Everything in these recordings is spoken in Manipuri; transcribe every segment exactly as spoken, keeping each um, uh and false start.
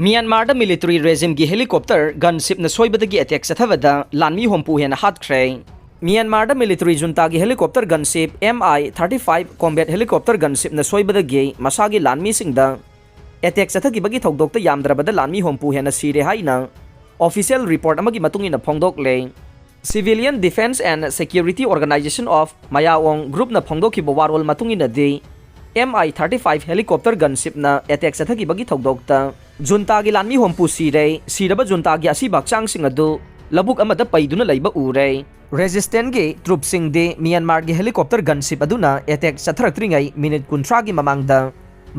ꯃ꯭ꯌꯥꯟꯃꯥꯔꯗ ꯃꯤꯂꯤꯇꯔꯤ ꯔꯦꯖꯤꯝꯒꯤ ꯍꯦꯂꯤꯀꯣꯞꯇꯔ ꯒꯟꯁꯤꯞꯅ ꯁꯣꯏꯕꯗꯒꯤ ꯑꯦꯇꯦꯛ ꯆꯠꯊꯕꯗ ꯂꯥꯟꯃꯤ ꯍꯨꯝꯐꯨ ꯍꯦꯟꯅ ꯍꯥꯠꯈ꯭ꯔꯦ꯫ ꯃ꯭ꯌꯥꯟꯃꯥꯔꯗ ꯃꯤꯂꯤꯇꯔꯤ ꯖꯨꯟꯇꯥꯒꯤ ꯍꯦꯂꯤꯀꯣꯞꯇꯔ ꯒꯟꯁꯤꯞ ꯑꯦꯝ ꯑꯥꯏ ꯊꯥꯔꯇꯤ ꯐꯥꯏꯚ ꯀꯣꯝꯕꯦꯠ ꯍꯦꯂꯤꯀꯣꯞꯇꯔ ꯒꯟꯁꯤꯞꯅ ꯁꯣꯏꯕꯗꯒꯤ ꯃꯁꯥꯒꯤ ꯂꯥꯟꯃꯤꯁꯤꯡꯗ ꯑꯦꯇꯦꯛ ꯆꯠꯊꯈꯤꯕꯒꯤ ꯊꯧꯗꯣꯛꯇ ꯌꯥꯝꯗ꯭ꯔꯕꯗ ꯂꯥꯟꯃꯤ ꯍꯨꯝꯐꯨ ꯍꯦꯟꯅ ꯁꯤꯔꯦ ꯍꯥꯏꯅ ꯑꯣꯐꯤꯁꯤꯌꯦꯜ ꯔꯤꯄꯣꯔꯠ ꯑꯃꯒꯤ ꯃꯇꯨꯡ ꯏꯟꯅ ꯐꯣꯡꯗꯣꯛꯂꯦ꯫ Civilian Defense and Security Organization of Mayaong Groupꯅ ꯐꯣꯡꯗꯣꯛꯈꯤꯕ ꯋꯥꯔꯣꯜ ꯃꯇꯨꯡ ꯏꯟꯅꯗꯤ, ꯑꯦꯝ ꯑꯥꯏ ꯊꯥꯔꯇꯤ ꯐꯥꯏꯚ ꯍꯦꯂꯤꯀꯣꯞꯇꯔ ꯒꯟꯁꯤꯞꯅ ꯑꯦꯇꯦꯛ ꯆꯠꯊꯈꯤꯕꯒꯤ ꯊꯧꯗꯣꯛꯇ ꯖꯨꯟꯇꯥꯒꯤ ꯂꯥꯟꯃꯤ ꯍꯨꯝꯐꯨ ꯁꯤꯔꯦ꯫ ꯁꯤꯔꯕ ꯖꯨꯟꯇꯥꯒꯤ ꯑꯁꯤꯕ ꯍꯛꯆꯥꯡꯁꯤꯡ ꯑꯗꯨ ꯂꯧꯕꯨꯛ ꯑꯃꯗ ꯄꯩꯗꯨꯅ ꯂꯩꯕ ꯎꯔꯦ꯫ ꯔꯦꯖꯤꯁꯇꯦꯟꯒꯤ ꯇ꯭ꯔꯨꯞꯁꯤꯡꯗꯤ ꯃ꯭ꯌꯥꯟꯃꯥꯔꯒꯤ ꯍꯦꯂꯤꯀꯣꯞꯇꯔ ꯒꯟꯁꯤꯞ ꯑꯗꯨꯅ ꯑꯦꯇꯦꯛ ꯆꯠꯊꯔꯛꯇ꯭ꯔꯤꯉꯩ ꯃꯤꯅꯤꯠ ꯀꯨꯟꯊ꯭ꯔꯥꯒꯤ ꯃꯃꯥꯡꯗ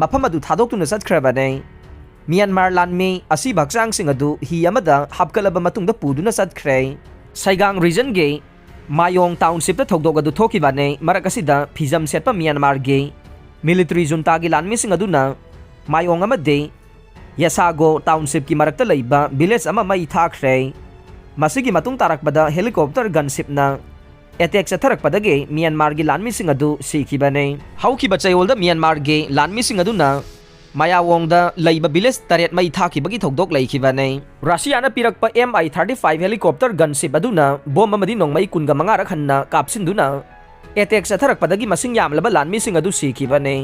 ꯃꯐꯝ ꯑꯗꯨ ꯊꯥꯗꯣꯛꯇꯨꯅ ꯆꯠꯈ꯭ꯔꯕꯅꯦ꯫ ꯃ꯭ꯌꯥꯟꯃꯥꯔ ꯂꯥꯟꯃꯤ ꯑꯁꯤꯕ ꯍꯛꯆꯥꯡꯁꯤꯡ ꯑꯗꯨ ꯍꯤ ꯑꯃꯗ ꯍꯥꯞꯀꯠꯂꯕ ꯃꯇꯨꯡꯗ ꯄꯨꯗꯨꯅ ꯆꯠꯈ꯭ꯔꯦ꯫ ꯁꯥꯏꯒꯥꯡ ꯔꯤꯖꯟꯒꯤ ꯃꯥꯌꯣꯡ ꯇꯥꯎꯟꯁꯤꯞꯇ ꯊꯧꯗꯣꯛ ꯑꯗꯨ ꯊꯣꯛꯈꯤꯕꯅꯦ꯫ ꯃꯔꯛ ꯑꯁꯤꯗ ꯐꯤꯖꯝ ꯁꯦꯠꯄ ꯃ꯭ꯌꯥꯟꯃꯥꯔꯒꯤ ꯃꯤꯂꯤꯇꯔꯤ ꯖꯨꯟꯇꯥꯒꯤ ꯂꯥꯟꯃꯤꯁꯤꯡ ꯑꯗꯨꯅ ꯃꯥꯌꯣꯡ ꯑꯃꯗꯤ ꯌꯦꯁꯥꯒꯣ ꯇꯥꯎꯟꯁꯤꯞꯀꯤ ꯃꯔꯛꯇ ꯂꯩꯕ ꯚꯤꯂꯦꯖ ꯑꯃ ꯃꯩ ꯊꯥꯈ꯭ꯔꯦ꯫ ꯃꯁꯤꯒꯤ ꯃꯇꯨꯡ ꯇꯥꯔꯛꯄꯗ ꯍꯦꯂꯤꯀꯣꯞꯇꯔ ꯒꯟꯁꯤꯞꯅ ꯑꯦꯇꯦꯛ ꯆꯠꯊꯔꯛꯄꯗꯒꯤ ꯃ꯭ꯌꯥꯟꯃꯥꯔꯒꯤ ꯂꯥꯟꯃꯤꯁꯤꯡ ꯑꯗꯨ ꯁꯤꯈꯤꯕꯅꯤ꯫ ꯍꯧꯈꯤꯕ ꯆꯌꯣꯜꯗ ꯃ꯭ꯌꯥꯟꯃꯥꯔꯒꯤ ꯂꯥꯟꯃꯤꯁꯤꯡ ꯑꯗꯨꯅ ꯃꯌꯥꯋꯣꯡꯗ ꯂꯩꯕ ꯚꯤꯂꯦꯖ ꯇꯔꯦꯠ ꯃꯩ ꯊꯥꯈꯤꯕꯒꯤ ꯊꯧꯗꯣꯛ ꯂꯩꯈꯤꯕꯅꯤ꯫ ꯔꯁꯤꯌꯥꯅ ꯄꯤꯔꯛꯄ ꯑꯦꯝ ꯑꯥꯏ ꯊꯥꯔꯇꯤ ꯐꯥꯏꯚ ꯍꯦꯂꯤꯀꯣꯞꯇꯔ ꯒꯟꯁꯤꯞ ꯑꯗꯨꯅ ꯕꯣꯝ ꯑꯃꯗꯤ ꯅꯣꯡꯃꯩ ꯀꯨꯟꯒ ꯃꯉꯥꯔꯛ ꯍꯟꯅ ꯀꯥꯞꯁꯤꯟꯗꯨꯅ ꯑꯦꯇꯦꯛ ꯆꯠꯊꯔꯛꯄꯗꯒꯤ ꯃꯁꯤꯡ ꯌꯥꯝꯂꯕ ꯂꯥꯟꯃꯤꯁꯤꯡ ꯑꯗꯨ ꯁꯤꯈꯤꯕꯅꯤ꯫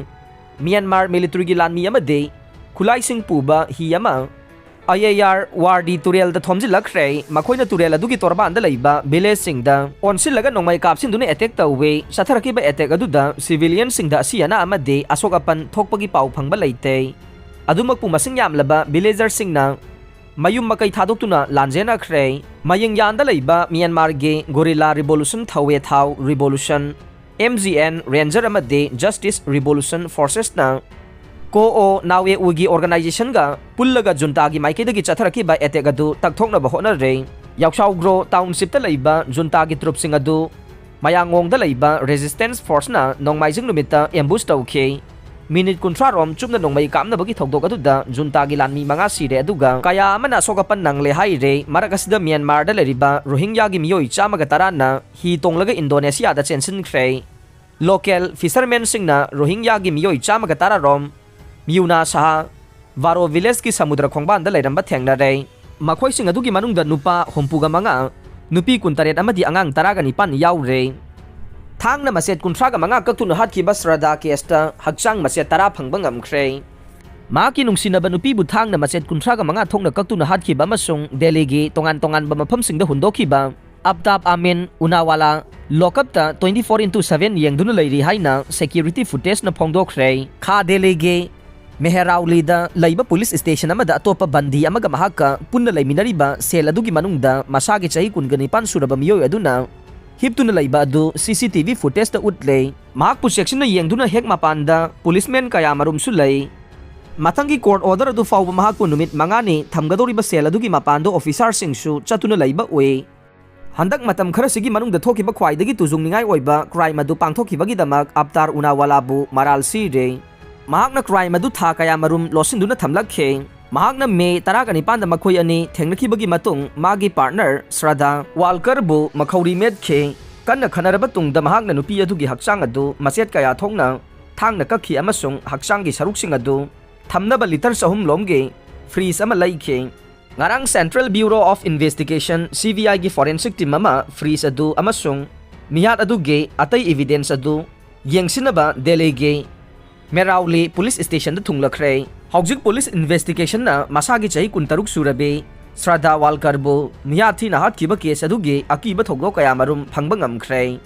ꯃ꯭ꯌꯥꯟꯃꯥꯔ ꯃꯤꯂꯤꯇꯔꯤꯒꯤ ꯂꯥꯟꯃꯤ ꯑꯃꯗꯤ ꯈꯨꯠꯂꯥꯏꯁꯤꯡ ꯄꯨꯕ ꯍꯤ ꯑꯃ ꯑꯥꯏ ꯑꯦ ꯑꯥꯔ ꯋꯥꯔꯗꯤ ꯇꯨꯔꯦꯜꯗ ꯊꯣꯝꯖꯤꯜꯂꯛꯈ꯭ꯔꯦ꯫ ꯃꯈꯣꯏꯅ ꯇꯨꯔꯦꯜ ꯑꯗꯨꯒꯤ ꯇꯣꯔꯕꯥꯟꯗ ꯂꯩꯕ ꯚꯤꯂꯦꯖꯁꯤꯡꯗ ꯑꯣꯟꯁꯤꯜꯂꯒ ꯅꯣꯡꯃꯩ ꯀꯥꯞꯁꯤꯟꯗꯨꯅ ꯑꯦꯇꯦꯛ ꯇꯧꯏ꯫ ꯆꯠꯊꯔꯛꯈꯤꯕ ꯑꯦꯇꯦꯛ ꯑꯗꯨꯗ ꯁꯤꯚꯤꯂꯤꯌꯟꯁꯤꯡꯗ ꯑꯁꯤ ꯑꯅꯥ ꯑꯃꯗꯤ ꯑꯁꯣꯛ ꯑꯄꯟ ꯊꯣꯛꯄꯒꯤ ꯄꯥꯎ ꯐꯪꯕ ꯂꯩꯇꯦ꯫ ꯑꯗꯨꯃꯛꯄꯨ ꯃꯁꯤꯡ ꯌꯥꯝꯂꯕ ꯚꯤꯂꯦꯖꯔꯁꯤꯡꯅ ꯃꯌꯨꯝ ꯃꯀꯩ ꯊꯥꯗꯣꯛꯇꯨꯅ ꯂꯥꯟꯖꯦꯟꯅꯈ꯭ꯔꯦ꯫ ꯃꯌꯤꯡꯌꯥꯟꯗ ꯂꯩꯕ ꯃ꯭ꯌꯥꯟꯃꯥꯔꯒꯤ ꯒꯣꯔꯤꯂꯥ ꯔꯤꯚꯣꯂꯨꯁꯟ ꯊꯧꯋꯦ ꯊꯥꯎ revolution, M G N, ranger ꯑꯃꯗꯤ ꯖꯁꯇꯤꯁ ꯔꯤꯚꯣꯂꯨꯁꯟ ꯐꯣꯔꯁꯦꯁꯅ ꯀꯣ ꯑꯣ ꯅꯥꯎ ꯑꯦ ꯎꯒꯤ ꯑꯣꯔꯒꯅꯥꯏꯖꯦꯁꯟꯒ ꯄꯨꯜꯂꯒ ꯖꯨꯟꯇꯥꯒꯤ ꯃꯥꯏꯀꯩꯗꯒꯤ ꯆꯠꯊꯔꯛꯈꯤꯕ ꯑꯦꯇꯦꯛ ꯑꯗꯨ ꯇꯛꯊꯣꯛꯅꯕ ꯍꯣꯠꯅꯔꯦ꯫ ꯌꯥꯎꯁꯥꯎꯒ꯭ꯔꯣ ꯇꯥꯎꯟꯁꯤꯞꯇ ꯂꯩꯕ ꯖꯨꯟꯇꯥꯒꯤ ꯇ꯭ꯔꯨꯞꯁꯤꯡ ꯑꯗꯨ ꯃꯌꯥꯡꯂꯣꯡꯗ ꯂꯩꯕ ꯔꯦꯖꯤꯁꯇꯦꯟꯁ ꯐꯣꯔꯁꯅ ꯅꯣꯡꯃꯥꯏꯖꯤꯡ ꯅꯨꯃꯤꯠꯇ ꯑꯦꯝꯕꯨꯁ ꯇꯧꯈꯤ꯫ ꯃꯤꯅꯤꯠ ꯀꯨꯟꯊ꯭ꯔꯥ ꯔꯣꯝ ꯆꯨꯞꯅ ꯅꯣꯡꯃꯩ ꯀꯥꯞꯅꯕꯒꯤ ꯊꯧꯗꯣꯛ ꯑꯗꯨꯗ ꯖꯨꯟꯇꯥꯒꯤ ꯂꯥꯟꯃꯤ ꯃꯉꯥ ꯁꯤꯔꯦ, ꯑꯗꯨꯒ ꯀꯌꯥ ꯑꯃꯅ ꯑꯁꯣꯛ ꯑꯄꯟ ꯅꯪꯂꯦ ꯍꯥꯏꯔꯦ꯫ ꯃꯔꯛ ꯑꯁꯤꯗ ꯃ꯭ꯌꯥꯟꯃꯥꯔꯗ ꯂꯩꯔꯤꯕ ꯔꯣꯍꯤꯡꯌꯥꯒꯤ ꯃꯤꯑꯣꯏ ꯆꯥꯝꯃꯒ ꯇꯔꯥꯅ ꯍꯤ ꯇꯣꯡꯂꯒ ꯏꯟꯗꯣꯅꯦꯁꯤꯌꯥꯗ ꯆꯦꯟꯁꯤꯟꯈ꯭ꯔꯦ꯫ ꯂꯣꯀꯦꯜ ꯐꯤꯁꯔꯃꯦꯟꯁꯤꯡꯅ ꯔꯣꯍꯤꯡꯌꯥꯒꯤ ꯃꯤꯑꯣꯏ ꯆꯥꯝꯃꯒ ꯇꯔꯥ ꯔꯣꯝ ꯃ꯭ꯌꯨꯅꯥ ꯁꯍꯥ ꯕꯥꯔꯣ ꯚꯤꯂꯦꯖꯀꯤ ꯁꯃꯨꯗ꯭ꯔ ꯈꯣꯡꯕꯥꯟꯗ ꯂꯩꯔꯝꯕ ꯊꯦꯡꯅꯔꯦ꯫ ꯃꯈꯣꯏꯁꯤꯡ ꯑꯗꯨꯒꯤ ꯃꯅꯨꯡꯗ ꯅꯨꯄꯥ ꯍꯨꯝꯐꯨꯒ ꯃꯉꯥ, ꯅꯨꯄꯤ ꯀꯨꯟꯇꯔꯦꯠ ꯑꯃꯗꯤ ꯑꯉꯥꯡ ꯇꯔꯥꯒ ꯅꯤꯄꯥꯟ ꯌꯥꯎꯔꯦ꯫ ꯊꯥꯡꯅ ꯃꯆꯦꯠ ꯀꯨꯟꯊ꯭ꯔꯥꯒ ꯃꯉꯥ ꯀꯛꯇꯨꯅ ꯍꯥꯠꯈꯤꯕ ꯁ꯭ꯔꯗꯥ ꯀꯦꯁꯇ ꯍꯛꯆꯥꯡ ꯃꯆꯦꯠ ꯇꯔꯥ ꯐꯪꯕ ꯉꯝꯈ꯭ꯔꯦ꯫ ꯃꯍꯥꯛꯀꯤ ꯅꯨꯡꯁꯤꯅꯕ ꯅꯨꯄꯤꯕꯨ ꯊꯥꯡꯅ ꯃꯆꯦꯠ ꯀꯨꯟꯊ꯭ꯔꯥꯒ ꯃꯉꯥ ꯊꯣꯛꯅ ꯀꯛꯇꯨꯅ ꯍꯥꯠꯈꯤꯕ ꯑꯃꯁꯨꯡ ꯗꯦꯜꯂꯤꯒꯤ ꯇꯣꯉꯥꯟ ꯇꯣꯉꯥꯟꯕ ꯃꯐꯝꯁꯤꯡꯗ ꯍꯨꯟꯗꯣꯛꯈꯤꯕ ꯑꯞꯇꯥꯞ ꯑꯥꯃꯤꯟ ꯎꯅꯥꯋꯥꯂꯥ ꯂꯣꯀꯞꯇ twenty four into seven ꯌꯦꯡꯗꯨꯅ ꯂꯩꯔꯤ ꯍꯥꯏꯅ ꯁꯦꯀ꯭ꯌꯨꯔꯤꯇꯤ ꯐꯨꯇꯦꯖꯅ ꯐꯣꯡꯗꯣꯛꯈ꯭ꯔꯦ꯫ ꯈꯥ ꯗꯦꯜꯂꯤꯒꯤ ꯃꯦꯍꯔꯥꯎꯂꯤꯗ ꯂꯩꯕ ꯄꯨꯂꯤꯁ ꯁ꯭ꯇꯦꯁꯟ ꯑꯃꯗ ꯑꯇꯣꯞꯄ ꯕꯟꯗꯤ ꯑꯃꯒ ꯃꯍꯥꯛꯀ ꯄꯨꯟꯅ ꯂꯩꯃꯤꯟꯅꯔꯤꯕ ꯁꯦꯜ ꯑꯗꯨꯒꯤ ꯃꯅꯨꯡꯗ ꯃꯁꯥꯒꯤ ꯆꯍꯤ ꯀꯨꯟꯒ ꯅꯤꯄꯥꯟ ꯁꯨꯔꯕ ꯃꯤꯑꯣꯏ ꯑꯗꯨꯅ ꯍꯤꯞꯇꯨꯅ ꯂꯩꯕ ꯑꯗꯨ ꯁꯤ ꯁꯤ ꯇꯤ ꯚꯤ ꯐꯨꯇꯦꯖꯇ ꯎꯠꯂꯦ꯫ ꯃꯍꯥꯛꯄꯨ ꯆꯦꯛꯁꯤꯟꯅ ꯌꯦꯡꯗꯨꯅ ꯍꯦꯛ ꯃꯄꯥꯟꯗ ꯄꯨꯂꯤꯁꯃꯦꯟ ꯀꯌꯥ ꯃꯔꯨꯝꯁꯨ ꯂꯩ꯫ ꯃꯊꯪꯒꯤ ꯀꯣꯔꯠ ꯑꯣꯔꯗꯔ ꯑꯗꯨ ꯐꯥꯎꯕ ꯃꯍꯥꯛꯄꯨ ꯅꯨꯃꯤꯠ ꯃꯉꯥꯅꯤ ꯊꯝꯒꯗꯧꯔꯤꯕ ꯁꯦꯜ ꯑꯗꯨꯒꯤ ꯃꯄꯥꯟꯗ ꯑꯣꯐꯤꯁꯥꯔꯁꯤꯡꯁꯨ ꯆꯠꯇꯨꯅ ꯂꯩꯕ ꯎꯏ꯫ ꯍꯟꯗꯛ ꯃꯇꯝ ꯈꯔꯁꯤꯒꯤ ꯃꯅꯨꯡꯗ ꯊꯣꯛꯈꯤꯕ ꯈ꯭ꯋꯥꯏꯗꯒꯤ ꯇꯨꯖꯨꯡꯅꯤꯡꯉꯥꯏ ꯑꯣꯏꯕ ꯀ꯭ꯔꯥꯏꯝ ꯑꯗꯨ ꯄꯥꯡꯊꯣꯛꯈꯤꯕꯒꯤꯗꯃꯛ ꯑꯞꯇꯥꯔ ꯎꯅꯥꯋꯥꯂꯥꯕꯨ ꯃꯔꯥꯜ ꯁꯤꯔꯦ꯫ ꯃꯍꯥꯛꯅ ꯀ꯭ꯔꯥꯏꯝ ꯑꯗꯨ ꯊꯥ ꯀꯌꯥ ꯃꯔꯨꯝ ꯂꯣꯠꯁꯤꯟꯗꯨꯅ ꯊꯝꯂꯛꯈꯤ꯫ ꯃꯍꯥꯛꯅ ꯃꯦ ꯇꯔꯥꯒ ꯅꯤꯄꯥꯟꯗ ꯃꯈꯣꯏ ꯑꯅꯤ ꯊꯦꯡꯅꯈꯤꯕꯒꯤ ꯃꯇꯨꯡ ꯃꯥꯒꯤ ꯄꯥꯔꯠꯅꯔ ꯁ꯭ꯔꯗꯥ ꯋꯥꯜꯀꯔꯕꯨ ꯃꯈꯧꯔꯤ ꯃꯦꯠꯈꯤ꯫ ꯀꯟꯅ ꯈꯟꯅꯔꯕ ꯇꯨꯡꯗ ꯃꯍꯥꯛꯅ ꯅꯨꯄꯤ ꯑꯗꯨꯒꯤ ꯍꯛꯆꯥꯡ ꯑꯗꯨ ꯃꯆꯦꯠ ꯀꯌꯥ ꯊꯣꯛꯅ ꯊꯥꯡꯅ ꯀꯛꯈꯤ ꯑꯃꯁꯨꯡ ꯍꯛꯆꯥꯡꯒꯤ ꯁꯔꯨꯛꯁꯤꯡ ꯑꯗꯨ ꯊꯝꯅꯕ ꯂꯤꯇꯔ ꯆꯍꯨꯝ ꯂꯣꯝꯒꯤ ꯐ꯭ꯔꯤꯖ ꯑꯃ ꯂꯩꯈꯤ꯫ ꯉꯔꯥꯡ Central Bureau of Investigation, C B I ꯒꯤ forensic team ꯑꯃ ꯐ꯭ꯔꯤꯖ ꯑꯗꯨ ꯑꯃꯁꯨꯡ ꯃꯤꯍꯥꯠ ꯑꯗꯨꯒꯤ ꯑꯇꯩ ꯏꯚꯤꯗꯦꯟꯁ ꯑꯗꯨ ꯌꯦꯡꯁꯤꯟꯅꯕ ꯗꯦꯜꯂꯤꯒꯤ ꯃꯦꯔꯥꯎꯂꯤ ꯄꯨꯂꯤꯁ ꯁ꯭ꯇꯦꯁꯟꯗ ꯊꯨꯡꯂꯈ꯭ꯔꯦ꯫ ꯍꯧꯖꯤꯛ ꯄꯨꯂꯤꯁ ꯏꯟꯚꯦꯁꯇꯤꯒꯦꯁꯟꯅ ꯃꯁꯥꯒꯤ ꯆꯍꯤ ꯀꯨꯟꯇꯔꯨꯛ ꯁꯨꯔꯕꯤ ꯁ꯭ꯔꯗꯥ ꯋꯥꯜꯀꯔꯕꯨ ꯃꯤꯍꯥꯠ ꯊꯤꯅ ꯍꯥꯠꯈꯤꯕ ꯀꯦꯁ ꯑꯗꯨꯒꯤ ꯑꯀꯤꯕ ꯊꯧꯗꯣꯛ ꯀꯌꯥ ꯃꯔꯨꯝ ꯐꯪꯕ ꯉꯝꯈ꯭ꯔꯦ꯫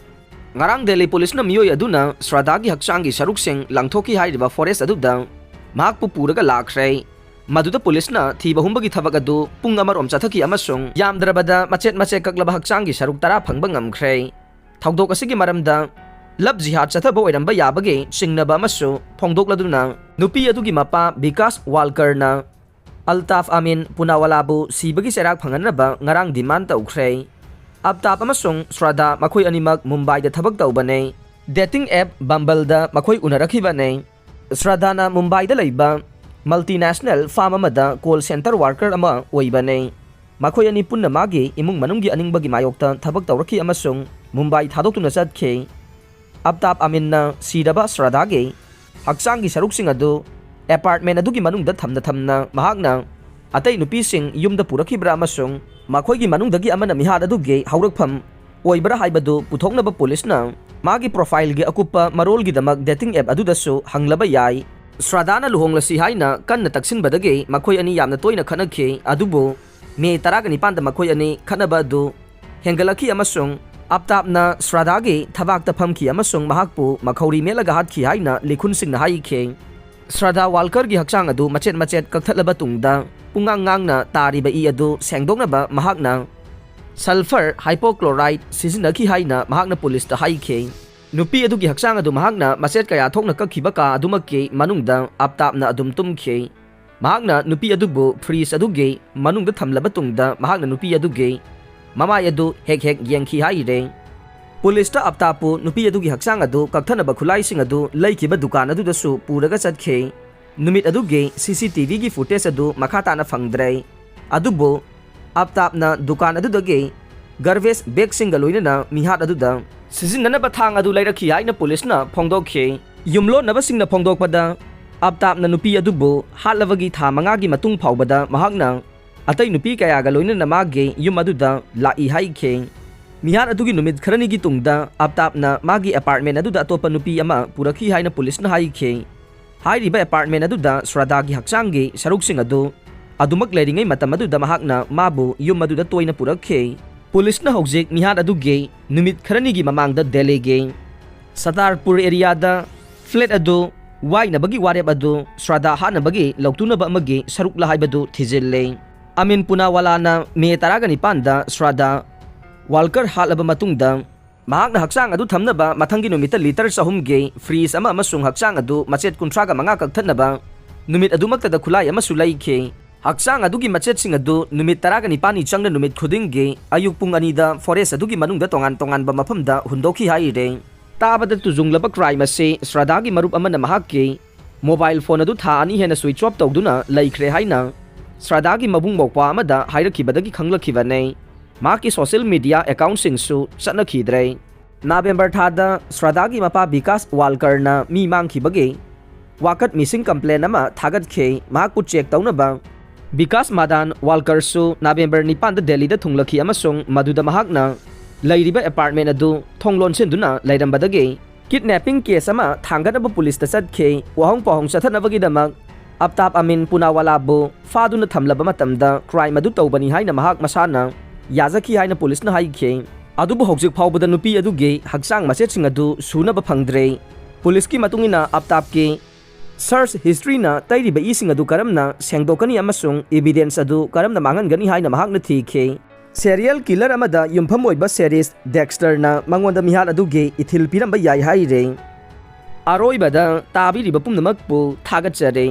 ꯉꯔꯥꯡ ꯗꯦꯜꯂꯤ ꯄꯨꯂꯤꯁꯅ ꯃꯤꯑꯣꯏ ꯑꯗꯨꯅ ꯁ꯭ꯔꯗꯥꯒꯤ ꯍꯛꯆꯥꯡꯒꯤ ꯁꯔꯨꯛꯁꯤꯡ ꯂꯪꯊꯣꯛꯈꯤ ꯍꯥꯏꯔꯤꯕ ꯐꯣꯔꯦꯁ ꯑꯗꯨꯗ ꯃꯍꯥꯛꯄꯨ ꯄꯨꯔꯒ ꯂꯥꯛꯈ꯭ꯔꯦ꯫ ꯃꯗꯨꯗ ꯄꯨꯂꯤꯁꯅ ꯊꯤꯕ ꯍꯨꯝꯕꯒꯤ ꯊꯕꯛ ꯑꯗꯨ ꯄꯨꯡ ꯑꯃꯔꯣꯝ ꯆꯠꯊꯈꯤ ꯑꯃꯁꯨꯡ ꯌꯥꯝꯗ꯭ꯔꯕꯗ ꯃꯆꯦꯠ ꯃꯆꯦꯠ ꯀꯛꯂꯕ ꯍꯛꯆꯥꯡꯒꯤ ꯁꯔꯨꯛ ꯇꯔꯥ ꯐꯪꯕ ꯉꯝꯈ꯭ꯔꯦ꯫ ꯊꯧꯗꯣꯛ ꯑꯁꯤꯒꯤ ꯃꯔꯝꯗ ꯂꯚ ꯖꯤꯍꯥꯗ ꯆꯠꯊꯕ ꯑꯣꯏꯔꯝꯕ ꯌꯥꯕꯒꯤ ꯆꯤꯡꯅꯕ ꯑꯃꯁꯨ ꯐꯣꯡꯗꯣꯛꯂꯗꯨꯅ ꯅꯨꯄꯤ ꯑꯗꯨꯒꯤ ꯃꯄꯥ ꯕꯤꯀꯥꯁ ꯋꯥꯜꯀꯔꯅ ꯑꯜꯇꯥꯐ ꯑꯃꯤꯟ ꯄꯨꯅꯥꯋꯥꯂꯥꯕꯨ ꯁꯤꯕꯒꯤ ꯆꯩꯔꯥꯛ ꯐꯪꯍꯟꯅꯕ ꯉꯔꯥꯡ ꯗꯤꯃꯥꯟ ꯇꯧꯈ꯭ꯔꯦ꯫ ꯑꯞꯇꯥꯞ ꯑꯃꯁꯨꯡ ꯁ꯭ꯔꯗꯥ ꯃꯈꯣꯏ ꯑꯅꯤꯃꯛ ꯃꯨꯝꯕꯥꯏꯗ ꯊꯕꯛ ꯇꯧꯕꯅꯦ꯫ ꯗꯦꯇꯤꯡ ꯑꯦꯞ ꯕꯝꯕꯜꯗ ꯃꯈꯣꯏ ꯎꯅꯔꯛꯈꯤꯕꯅꯦ꯫ ꯁ꯭ꯔꯗꯥꯅ ꯃꯨꯝꯕꯥꯏꯗ ꯂꯩꯕ ꯃꯜꯇꯤꯅꯦꯁꯅꯦꯜ ꯐꯥꯔꯝ ꯑꯃꯗ ꯀꯣꯜ ꯁꯦꯟꯇꯔ ꯋꯥꯔꯀꯔ ꯑꯃ ꯑꯣꯏꯕꯅꯦ꯫ ꯃꯈꯣꯏ ꯑꯅꯤ ꯄꯨꯟꯅ ꯃꯥꯒꯤ ꯏꯃꯨꯡ ꯃꯅꯨꯡꯒꯤ ꯑꯅꯤꯡꯕꯒꯤ ꯃꯥꯌꯣꯛꯇ ꯊꯕꯛ ꯇꯧꯔꯛꯈꯤ ꯑꯃꯁꯨꯡ ꯃꯨꯝꯕꯥꯏ ꯊꯥꯗꯣꯛꯇꯨꯅ ꯆꯠꯈꯤ꯫ ꯑꯞꯇꯥꯞ ꯑꯃꯤꯟꯅ ꯁꯤꯔꯕ ꯁ꯭ꯔꯗꯥꯒꯤ ꯍꯛꯆꯥꯡꯒꯤ ꯁꯔꯨꯛꯁꯤꯡ ꯑꯗꯨ ꯑꯦꯄꯥꯔꯠꯃꯦꯟ ꯑꯗꯨꯒꯤ ꯃꯅꯨꯡꯗ ꯊꯝꯅ ꯊꯝꯅ ꯃꯍꯥꯛꯅ ꯑꯇꯩ ꯅꯨꯄꯤꯁꯤꯡ ꯌꯨꯝꯗ ꯄꯨꯔꯛꯈꯤꯕ꯭ꯔꯥ ꯑꯃꯁꯨꯡ ꯃꯈꯣꯏꯒꯤ ꯃꯅꯨꯡꯗꯒꯤ ꯑꯃꯅ ꯃꯤꯍꯥꯠ ꯑꯗꯨꯒꯤ ꯍꯧꯔꯛꯐꯝ ꯑꯣꯏꯕ꯭ꯔꯥ ꯍꯥꯏꯕꯗꯨ ꯄꯨꯊꯣꯛꯅꯕ ꯄꯨꯂꯤꯁꯅ ꯃꯥꯒꯤ ꯄ꯭ꯔꯣꯐꯥꯏꯜꯒꯤ ꯑꯀꯨꯞꯄ ꯃꯔꯣꯜꯒꯤꯗꯃꯛ ꯗꯦꯇꯤꯡ ꯑꯦꯞ ꯑꯗꯨꯗꯁꯨ ꯍꯪꯂꯕ ꯌꯥꯏ꯫ ꯁ꯭ꯔꯥꯗꯥꯅ ꯂꯨꯍꯣꯡꯂꯁꯤ ꯍꯥꯏꯅ ꯀꯟꯅ ꯇꯛꯁꯤꯟꯕꯗꯒꯤ ꯃꯈꯣꯏ ꯑꯅꯤ ꯌꯥꯝꯅ ꯇꯣꯏꯅ ꯈꯠꯅꯈꯤ, ꯑꯗꯨꯕꯨ ꯃꯦ ꯇꯔꯥꯒ ꯅꯤꯄꯥꯟꯗ ꯃꯈꯣꯏ ꯑꯅꯤ ꯈꯠꯅꯕ ꯑꯗꯨ ꯍꯦꯟꯒꯠꯂꯛꯈꯤ ꯑꯃꯁꯨꯡ ꯑꯞꯇꯥꯞꯅ ꯁ꯭ꯔꯥꯗꯥꯒꯤ ꯊꯕꯥꯛꯇ ꯐꯝꯈꯤ ꯑꯃꯁꯨꯡ ꯃꯍꯥꯛꯄꯨ ꯃꯈꯧꯔꯤ ꯃꯦꯠꯂꯒ ꯍꯥꯠꯈꯤ ꯍꯥꯏꯅ ꯂꯤꯈꯨꯟꯁꯤꯡꯅ ꯍꯥꯏꯈꯤ꯫ ꯁ꯭ꯔꯥꯗꯥ ꯋꯥꯜꯀꯔꯒꯤ ꯍꯛꯆꯥꯡ ꯑꯗꯨ ꯃꯆꯦꯠ ꯃꯆꯦꯠ ꯀꯛꯊꯠꯂꯕ ꯇꯨꯡꯗ, ꯄꯨꯡꯉꯥꯡ ꯉꯥꯡꯅ ꯇꯥꯔꯤꯕ ꯏ ꯑꯗꯨ ꯁꯦꯡꯗꯣꯛꯅꯕ ꯃꯍꯥꯛꯅ ꯁꯜꯐꯔ ꯍꯥꯏꯄꯣꯀ꯭ꯂꯣꯔꯥꯏꯗ ꯁꯤꯖꯤꯟꯅꯈꯤ ꯍꯥꯏꯅ ꯃꯍꯥꯛꯅ ꯄꯨꯂꯤꯁꯇ ꯍꯥꯏꯈꯤ꯫ ꯅꯨꯄꯤ ꯑꯗꯨꯒꯤ ꯍꯛꯆꯥꯡ ꯑꯗꯨ ꯃꯍꯥꯛꯅ ꯃꯆꯦꯠ ꯀꯌꯥ ꯊꯣꯛꯅ ꯀꯛꯈꯤꯕ ꯀꯥ ꯑꯗꯨꯃꯛꯀꯤ ꯃꯅꯨꯡꯗ ꯑꯞꯇꯥꯞꯅ ꯑꯗꯨꯝ ꯇꯨꯝꯈꯤ꯫ ꯃꯍꯥꯛꯅ ꯅꯨꯄꯤ ꯑꯗꯨꯕꯨ ꯐ꯭ꯔꯤꯖ ꯑꯗꯨꯒꯤ ꯃꯅꯨꯡꯗ ꯊꯝꯂꯕ ꯇꯨꯡꯗ, ꯃꯍꯥꯛꯅ ꯅꯨꯄꯤ ꯑꯗꯨꯒꯤ ꯃꯃꯥꯏ ꯑꯗꯨ ꯍꯦꯛ ꯍꯦꯛ ꯌꯦꯡꯈꯤ ꯍꯥꯏꯔꯦ꯫ ꯄꯨꯂꯤꯁꯇ ꯑꯞꯇꯥꯞꯄꯨ ꯅꯨꯄꯤ ꯑꯗꯨꯒꯤ ꯍꯛꯆꯥꯡ ꯑꯗꯨ ꯀꯛꯊꯅꯕ ꯈꯨꯠꯂꯥꯏꯁꯤꯡ ꯑꯗꯨ ꯂꯩꯈꯤꯕ ꯗꯨꯀꯥꯟ ꯑꯗꯨꯗꯁꯨ ꯄꯨꯔꯒ ꯆꯠꯈꯤ꯫ ꯅꯨꯃꯤꯠ ꯑꯗꯨꯒꯤ ꯁꯤ ꯁꯤ ꯇꯤ ꯚꯤꯒꯤ ꯐꯨꯇꯦꯖ ꯑꯗꯨ ꯃꯈꯥ ꯇꯥꯅ ꯐꯪꯗ꯭ꯔꯦ꯫ ꯑꯗꯨꯕꯨ ꯑꯞꯇꯥꯞꯅ ꯗꯨꯀꯥꯟ ꯑꯗꯨꯗꯒꯤ ꯒꯥꯔꯕꯦꯖ ꯕꯦꯒꯁꯤꯡꯒ ꯂꯣꯏꯅꯅ ꯃꯤꯍꯥꯠ ꯑꯗꯨꯗ ꯁꯤꯖꯤꯟꯅꯅꯕ ꯊꯥꯡ ꯑꯗꯨ ꯂꯩꯔꯛꯈꯤ ꯍꯥꯏꯅ ꯄꯨꯂꯤꯁꯅ ꯐꯣꯡꯗꯣꯛꯈꯤ꯫ ꯌꯨꯝꯂꯣꯟꯅꯕꯁꯤꯡꯅ ꯐꯣꯡꯗꯣꯛꯄꯗ, ꯑꯞꯇꯥꯞꯅ ꯅꯨꯄꯤ ꯑꯗꯨꯕꯨ ꯍꯥꯠꯂꯕꯒꯤ ꯊꯥ ꯃꯉꯥꯒꯤ ꯃꯇꯨꯡ ꯐꯥꯎꯕꯗ ꯃꯍꯥꯛꯅ ꯑꯇꯩ ꯅꯨꯄꯤ ꯀꯌꯥꯒ ꯂꯣꯏꯅꯅ ꯃꯥꯒꯤ ꯌꯨꯝ ꯑꯗꯨꯗ ꯂꯥꯛꯏ ꯍꯥꯏꯈꯤ꯫ ꯃꯤꯍꯥꯠ ꯑꯗꯨꯒꯤ ꯅꯨꯃꯤꯠ ꯈꯔꯅꯤꯒꯤ ꯇꯨꯡꯗ ꯑꯞꯇꯥꯞꯅ ꯃꯥꯒꯤ ꯑꯦꯄꯥꯔꯠꯃꯦꯟ ꯑꯗꯨꯗ ꯑꯇꯣꯞꯄ ꯅꯨꯄꯤ ꯑꯃ ꯄꯨꯔꯛꯈꯤ ꯍꯥꯏꯅ ꯄꯨꯂꯤꯁꯅ ꯍꯥꯏꯈꯤ꯫ ꯍꯥꯏꯔꯤꯕ ꯑꯦꯄꯥꯔꯠꯃꯦꯟ ꯑꯗꯨꯗ ꯁ꯭ꯔꯥꯗꯥꯒꯤ ꯍꯛꯆꯥꯡꯒꯤ ꯁꯔꯨꯛꯁꯤꯡ ꯑꯗꯨ ꯑꯗꯨꯃꯛ ꯂꯩꯔꯤꯉꯩ ꯃꯇꯝ ꯑꯗꯨꯗ ꯃꯍꯥꯛꯅ ꯃꯥꯕꯨ ꯌꯨꯝ ꯑꯗꯨꯗ ꯇꯣꯏꯅ ꯄꯨꯔꯛꯈꯤ꯫ ꯄꯨꯂꯤꯁꯅ ꯍꯧꯖꯤꯛ ꯃꯤꯍꯥꯠ ꯑꯗꯨꯒꯤ ꯅꯨꯃꯤꯠ ꯈꯔꯅꯤꯒꯤ ꯃꯃꯥꯡꯗ ꯗꯦꯜꯂꯤꯒꯤ ꯁꯇꯥꯔꯄꯨꯔ ꯑꯦꯔꯤꯌꯥꯗ ꯐ꯭ꯂꯦꯠ ꯑꯗꯨ ꯋꯥꯏꯅꯕꯒꯤ ꯋꯥꯔꯦꯞ ꯑꯗꯨ ꯁ꯭ꯔꯥꯗꯥ ꯍꯥꯠꯅꯕꯒꯤ ꯂꯧꯇꯨꯅꯕ ꯑꯃꯒꯤ ꯁꯔꯨꯛꯂ ꯍꯥꯏꯕꯗꯨ ꯊꯤꯖꯤꯜꯂꯤ꯫ ꯑꯃꯤꯟ ꯄꯨꯅꯥꯋꯥꯂꯥꯅ ꯃꯦ ꯇꯔꯥꯒ ꯅꯤꯄꯥꯟꯗ ꯁ꯭ꯔꯥꯗꯥ ꯋꯥꯜꯀꯔ ꯍꯥꯠꯂꯕ ꯃꯇꯨꯡꯗ, ꯃꯍꯥꯛꯅ ꯍꯛꯆꯥꯡ ꯑꯗꯨ ꯊꯝꯅꯕ ꯃꯊꯪꯒꯤ ꯅꯨꯃꯤꯠꯇ ꯂꯤꯇꯔ ꯆꯍꯨꯝꯒꯤ ꯐ꯭ꯔꯤꯖ ꯑꯃ ꯑꯃꯁꯨꯡ ꯍꯛꯆꯥꯡ ꯑꯗꯨ ꯃꯆꯦꯠ ꯀꯨꯟꯊ꯭ꯔꯥꯒ ꯃꯉꯥ ꯀꯛꯊꯠꯅꯕ ꯅꯨꯃꯤꯠ ꯑꯗꯨꯃꯛꯇꯗ ꯈꯨꯠꯂꯥꯏ ꯑꯃꯁꯨ ꯂꯩꯈꯤ꯫ ꯍꯛꯆꯥꯡ ꯑꯗꯨꯒꯤ ꯃꯆꯦꯠꯁꯤꯡ ꯑꯗꯨ ꯅꯨꯃꯤꯠ ꯇꯔꯥꯒ ꯅꯤꯄꯥꯟꯅꯤ ꯆꯪꯅ ꯅꯨꯃꯤꯠ ꯈꯨꯗꯤꯡꯒꯤ ꯑꯌꯨꯛ ꯄꯨꯡ ꯑꯅꯤꯗ ꯐꯣꯔꯦꯁ ꯑꯗꯨꯒꯤ ꯃꯅꯨꯡꯗ ꯇꯣꯉꯥꯟ ꯇꯣꯉꯥꯟꯕ ꯃꯐꯝꯗ ꯍꯨꯟꯗꯣꯛꯈꯤ ꯍꯥꯏꯔꯦ꯫ ꯇꯥꯕꯗ ꯇꯨꯖꯨꯡꯂꯕ ꯀ꯭ꯔꯥꯏꯝ ꯑꯁꯤ ꯁ꯭ꯔꯥꯗꯥꯒꯤ ꯃꯔꯨꯞ ꯑꯃꯅ ꯃꯍꯥꯛꯀꯤ ꯃꯣꯕꯥꯏꯜ ꯐꯣꯟ ꯑꯗꯨ ꯊꯥ ꯑꯅꯤ ꯍꯦꯟꯅ ꯁ꯭ꯋꯤꯆ ꯑꯣꯐ ꯇꯧꯗꯨꯅ ꯂꯩꯈ꯭ꯔꯦ ꯍꯥꯏꯅ ꯁ꯭ꯔꯥꯗꯥꯒꯤ ꯃꯕꯨꯡ ꯃꯧꯄ꯭ꯋꯥ ꯑꯃꯗ ꯍꯥꯏꯔꯛꯈꯤꯕꯗꯒꯤ ꯈꯪꯂꯛꯈꯤꯕꯅꯤ꯫ ꯃꯍꯥꯛꯀꯤ ꯁꯣꯁꯤꯌꯦꯜ ꯃꯤꯗꯤꯌꯥ ꯑꯦꯀꯥꯎꯟꯠꯁꯤꯡꯁꯨ ꯆꯠꯅꯈꯤꯗ꯭ꯔꯦ꯫ ꯅꯕꯦꯝꯕꯔ ꯊꯥꯗ ꯁ꯭ꯔꯥꯗꯥꯒꯤ ꯃꯄꯥ ꯕꯤꯀꯥꯁ ꯋꯥꯜꯀꯔꯅ ꯃꯤ ꯃꯥꯡꯈꯤꯕꯒꯤ ꯋꯥꯀꯠ ꯃꯤꯁꯤꯡ ꯀꯝꯄ꯭ꯂꯦꯟ ꯑꯃ ꯊꯥꯒꯠꯈꯤ꯫ ꯃꯍꯥꯛꯄꯨ ꯆꯦꯛ ꯇꯧꯅꯕ ꯕꯤꯀꯥꯁ ꯃꯥꯗꯥꯟ ꯋꯥꯜꯀꯔꯁꯨ ꯅꯕꯦꯝꯕꯔ ꯅꯤꯄꯥꯟꯗ ꯗꯦꯜꯂꯤꯗ ꯊꯨꯡꯂꯛꯈꯤ ꯑꯃꯁꯨꯡ ꯃꯗꯨꯗ ꯃꯍꯥꯛꯅ ꯂꯩꯔꯤꯕ ꯑꯦꯄꯥꯔꯠꯃꯦꯟ ꯑꯗꯨ ꯊꯣꯡ ꯂꯣꯟꯁꯤꯟꯗꯨꯅ ꯂꯩꯔꯝꯕꯗꯒꯤ ꯀꯤꯗꯅꯦꯄꯤꯡ ꯀꯦꯁ ꯑꯃ ꯊꯥꯡꯒꯠꯅꯕ ꯄꯨꯂꯤꯁꯇ ꯆꯠꯈꯤ꯫ ꯋꯥꯍꯪ ꯄꯥꯎꯍꯪ ꯆꯠꯊꯅꯕꯒꯤꯗꯃꯛ ꯑꯞꯇꯥꯞ ꯑꯃꯤꯟ ꯄꯨꯅꯥꯋꯥꯂꯥꯕꯨ ꯐꯥꯗꯨꯅ ꯊꯝꯂꯕ ꯃꯇꯝꯗ ꯀ꯭ꯔꯥꯏꯝ ꯑꯗꯨ ꯇꯧꯕꯅꯤ ꯍꯥꯏꯅ ꯃꯍꯥꯛ ꯃꯁꯥꯅ ꯌꯥꯖꯈꯤ ꯍꯥꯏꯅ ꯄꯨꯂꯤꯁꯅ ꯍꯥꯏꯈꯤ꯫ ꯑꯗꯨꯕꯨ ꯍꯧꯖꯤꯛ ꯐꯥꯎꯕꯗ ꯅꯨꯄꯤ ꯑꯗꯨꯒꯤ ꯍꯛꯆꯥꯡ ꯃꯆꯦꯠꯁꯤꯡ ꯑꯗꯨ ꯁꯨꯅꯕ ꯐꯪꯗ꯭ꯔꯦ꯫ ꯄꯨꯂꯤꯁꯀꯤ ꯃꯇꯨꯡ ꯏꯟꯅ ꯑꯞꯇꯥꯞꯀꯤ ꯁꯔꯆ ꯍꯤꯁꯇ꯭ꯔꯤꯅ ꯇꯩꯔꯤꯕ ꯏꯁꯤꯡ ꯑꯗꯨ ꯀꯔꯝꯅ ꯁꯦꯡꯗꯣꯛꯀꯅꯤ ꯑꯃꯁꯨꯡ ꯏꯚꯤꯗꯦꯟꯁ ꯑꯗꯨ ꯀꯔꯝꯅ ꯃꯥꯡꯍꯟꯒꯅꯤ ꯍꯥꯏꯅ ꯃꯍꯥꯛꯅ ꯊꯤꯈꯤ꯫ ꯁꯦꯔꯤꯌꯦꯜ ꯀꯤꯂꯔ ꯑꯃꯗ ꯌꯨꯝꯐꯝ ꯑꯣꯏꯕ ꯁꯦꯔꯤꯁ ꯗꯦꯛꯁꯇꯔꯅ ꯃꯉꯣꯟꯗ ꯃꯤꯍꯥꯠ ꯑꯗꯨꯒꯤ ꯏꯊꯤꯜ ꯄꯤꯔꯝꯕ ꯌꯥꯏ ꯍꯥꯏꯔꯦ꯫ ꯑꯔꯣꯏꯕꯗ ꯇꯥꯕꯤꯔꯤꯕ ꯄꯨꯝꯅꯃꯛꯄꯨ ꯊꯥꯒꯠꯆꯔꯤ꯫